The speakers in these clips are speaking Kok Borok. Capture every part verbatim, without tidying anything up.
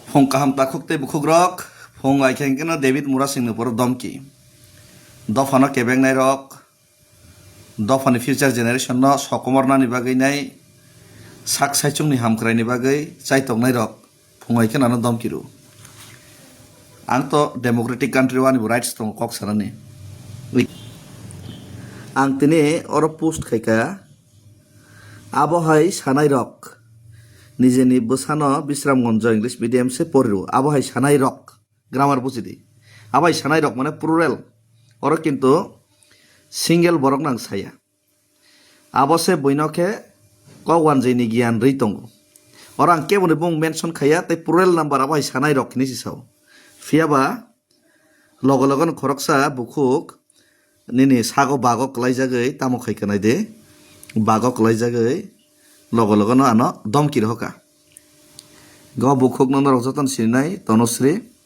Phung kaham takhuk tei bukhukrok, phung ai khe hwnkhe no David Murasingni poro domki. Dophano kebengnai rok, dophani future generation no sokomornani bagwi nai sak saichungni hamkraini bagwi chaitoknai rok phung ai khe nano domki rw. Ang to democratic country o ani bo rights tongo kok sanani. Ang tini oro post khaikha, abo hai sanai rok nijeni bwsano Bisramganj English medium se pori rw, abo hai sanai rok. Grammar buji di. Abai sanai rok mane plural. Oro kintu single borok nang saya. Abo se buino khe kok wanjwi ni giyan rwi tongo. Oro ang kebo ni bung mention khaya tei plural number abo hai sanai rok hinwi si sao. Phiya ba logo logo no khoroksa bukhuk nini sago bago kwlaijagwi tamo khai kwnai de. Bago kwlaijagwi logo logo no ano domki rohoka. Go bukhuk no norok jotono sininai Tonusri.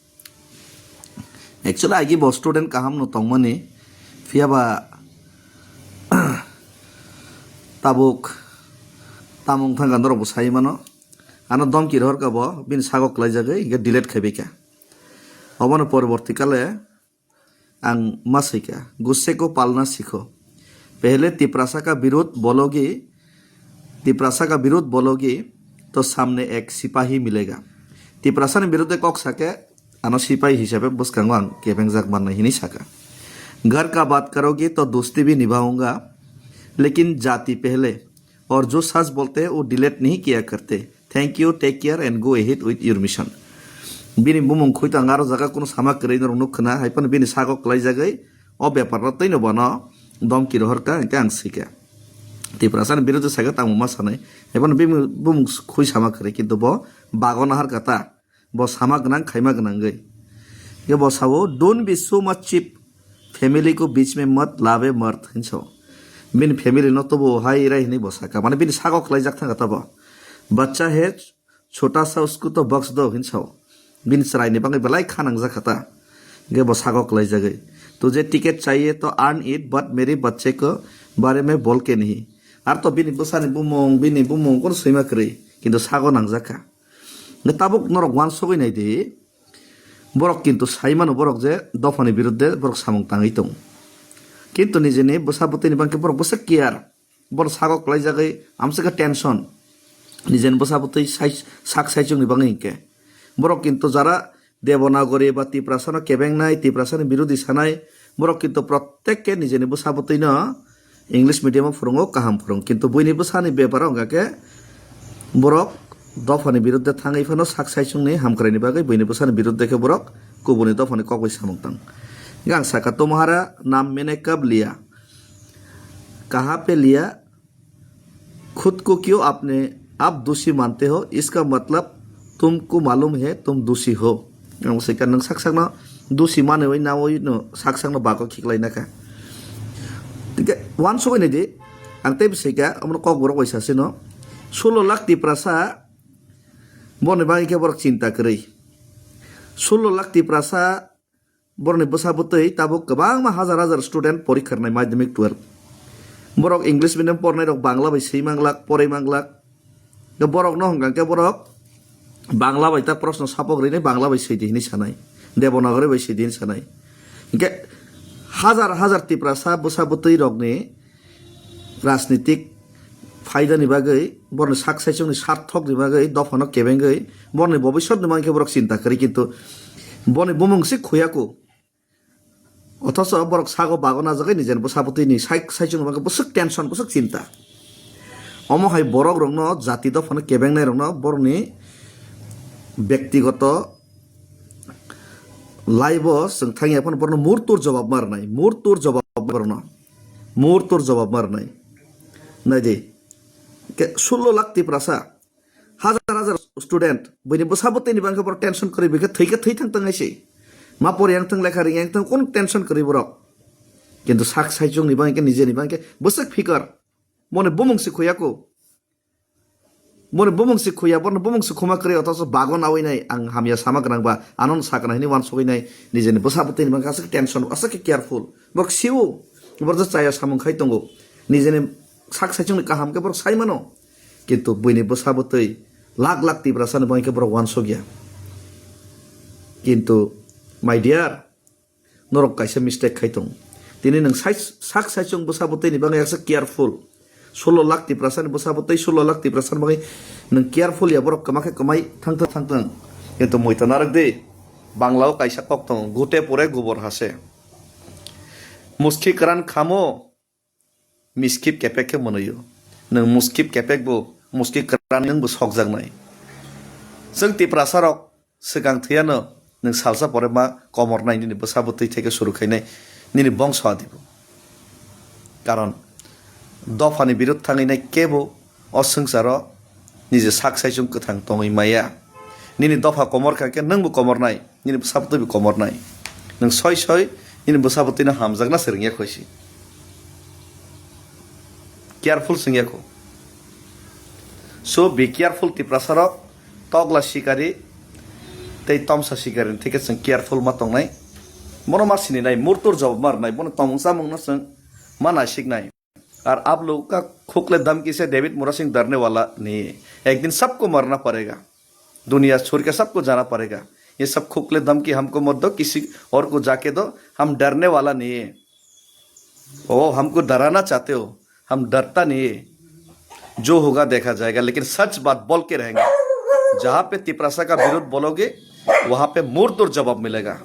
Actually, agi bo student kaham no tongmani, phiya ba tabuk tamung thangka norok bo sai mano. Ano domki rohorka bo, bini sago kwlaijagwi, hingke delete khaibaikha. Obono poroborti kale ang ma saikha, "Gusse ko palna sikho. Pehle Tiprasa ka birudh bologi, Tiprasa ka birudh bologi, to samne ek sipahi milega." Tiprasa ni birudhe kok sake, ano sipai hisabe bwskango ang kebengjak mannai hinwi saka. "Ghar ka baat karoge to dosti bhi nibhaunga, lekin jati pehle, aur jo sach bolte hain wo delete nahi kiya karte. Thank you, take care and go ahead with your mission." Bini bumung khoi to ang aro jaga kuno sama kwrwi norok nuk khna, hai phano bini sago kwlaijagwi o bepar no twi no bono domki rohor ka, hingke ang sika. Tiprasa ni birudhe saka tamo ma sanai, hai phano bini bumung khoi sama kwrwi, kintu bo bago nahar ka ta. Bo sama gwnang, khaima gwnangwi. Hingke bo sao, "Don't be so much cheap. Family ko beech mein mat lave mard," hinwi sao. Bini family no tobo hai rai hinwi bo saka. Mane bini sago kwlaijak thangkha ta bo. "Bachcha hai chota sa, usko to bakhsh do," hinwi sao. Bini chwraini bagwi belai kha nangjak kha ta. Hingke bo sago kwlaijagwi. "Tujhe ticket chahiye to earn it, but mere bachche ko bare mein bol ke nahi." Ar to bini bwsani bumung, bini bumung kono swima kwrwi. Kintu sago nangjak kha. Hingke tabuk norok uansugwi nai di, borok kintu sai mano borok je dophani birudhe borok samung tangwi tongo. Kintu nijeni bwsa bwtwini bangkhe borok bwswk care, borok sago kwlaijagwi amswkhe tension. Nijeni bwsa bwtwi sai, sak saichungni bangwi hinkhe borok kintu jara Devanagari ba Tiprasano kebengnai, Tiprasani birudhi sanai, borok kintu prottek khe nijeni bwsa bwtwino English medium o phwrwngo, kaham phwrwng, kintu buini bwsani beparo wngkha khe borok dophani birudhe thangwi phano sak saichungni hamkraini bagwi buini bwsani birudhe khe borok kubuni dophani kokbai samung tang. Hingke ang saka, "Tumhara naam maine kab liya? Kaha pe liya? Khud ko kyo apne aap doshi mante ho? Iska matlab tumko malum hai tum doshi ho." Ang sai kha, "Nwng sak sakno doshi manwi nawi no sak sakno bago khiklai nakha." Hingke uansugwi nai di, ang tei bwsai kha, omono kokborok bai sasino, solo lakh Tiprasa borokni bagwi khe borok chinta kwrwi. Solo lakh Tiprasa borokni bwsa bwtwi tabuk kwbangma hajar hajar student porikha rwnai madhyamik twelve. Borok English medium pornai rok Bangla bai swi manglak, porwi manglak. Borok no hwnkha khe borok Bangla bai ta proshno sapok rwinai Bangla bai swi di hinwi sanai, Devanagari bai swi di hinwi sanai. Hingke hajar hajar Tiprasa bwsa bwtwi rokni rajnitik phaidani bagwi, borokni sak saichungni sarthokni bagwi dophano kebengwi, borokni bobisotni bagwi khe borok chinta kwrwi, kintu boni bumung se khuyaku. Othocho borok sago bago najagwi nijeni bwsa bwtwini sai-, saichungni bagwi bwswk tension, bwswk chinta. Omo hai borok rokno, jati dophano kebengnai rokno borokni bektigoto life o chwng thangya phano borokno murtur jobab ma rwnai, murtur jobab ma rwnai. Murtur jobab ma rwnai. Nai di. Ke sullo lakh Tiprasa, hajar hajar student, buini bwsa bwtwini bangkhe borok tension kwrwi, bikhe thwikhe thwi thang tong hai se. Ma pori yang thang, lekha ring yang thang, kun tension kwrwi borok. Kintu sak saichungni bangkhe, nijeni bangkhe bwswk fikar. Mone bumung se khuya ko. Boni bumung se khuya, borno bumung se khuma kwrwi, othocho bago nawi nai, ang hamya sama gwnang ba, ano no sakna hini uansugwi nai, nijeni bwsa bwtwini bangkhe aswk tension, aswk khe careful. Borok sio, borok je chaya samung khai tongo. Nijeni sak saichungni kaham khe borok sai mano. Kintu buini bwsa bwtwi lakh lakh Tiprasani bangkhe borok uansukya. Kintu, my dear, norok kaisa mistake khai tong. Tini nwng sai-, sak saichung bwsa bwtwi ni bagwi yaksa careful. Sullo lakh Tiprasa ni bwsa bwtwi, sullo lakh Tiprasa ni bagwi nwng careful ya, borok kwma khe kwmai thang thang thang thang. Kintu muita narwk di, Bangla o kaisa kok tongo, "Gute pore gobor hase." Muski kwran khamo, miskip kepek khe mwnwi o. Nwng muskip kepek bo, muski kwran nwng bo sokjaknai. Chwng Tiprasa rok swkang thwiyano nwng salsa pore ma komornai nini bwsa bwtwi theke suru khainai nini bongso adibo. Karon dophani birud thangwi nai kebo o swngcharo nije sak saichung kwthang tongwi maya. Nini dopha komor kha khe nwngbo komornai, nini bwsa bwtwi bo komornai. Nwng soi soi nini bwsa bwtwino hamjakna se rwngya khoisi. Careful swngya kho. So be careful Tiprasa rok, tokla sikari tei tomsa sikari ni theke chwng careful ma tongnai. Bono ma sininai, murtur jawab ma rwnai, bono tongmung chamungno chwng ma naisiknai. Ar aap log ka khukle dhamki se David Murasing darne wala nahi hai. Ek din sabko marna padega. Duniya chhorke sabko jana padega. Ye sab khukle dhamki humko mat do, kisi aur ko jaake do, hum darne wala nahi hai. O humko darana chahte ho, hum darta nahi hai. Jo hoga dekha jayega, lekin sach baat bol ke rahenge. Jahan pe Tiprasa ka virodh bologe, wahan pe murtor jawab milega.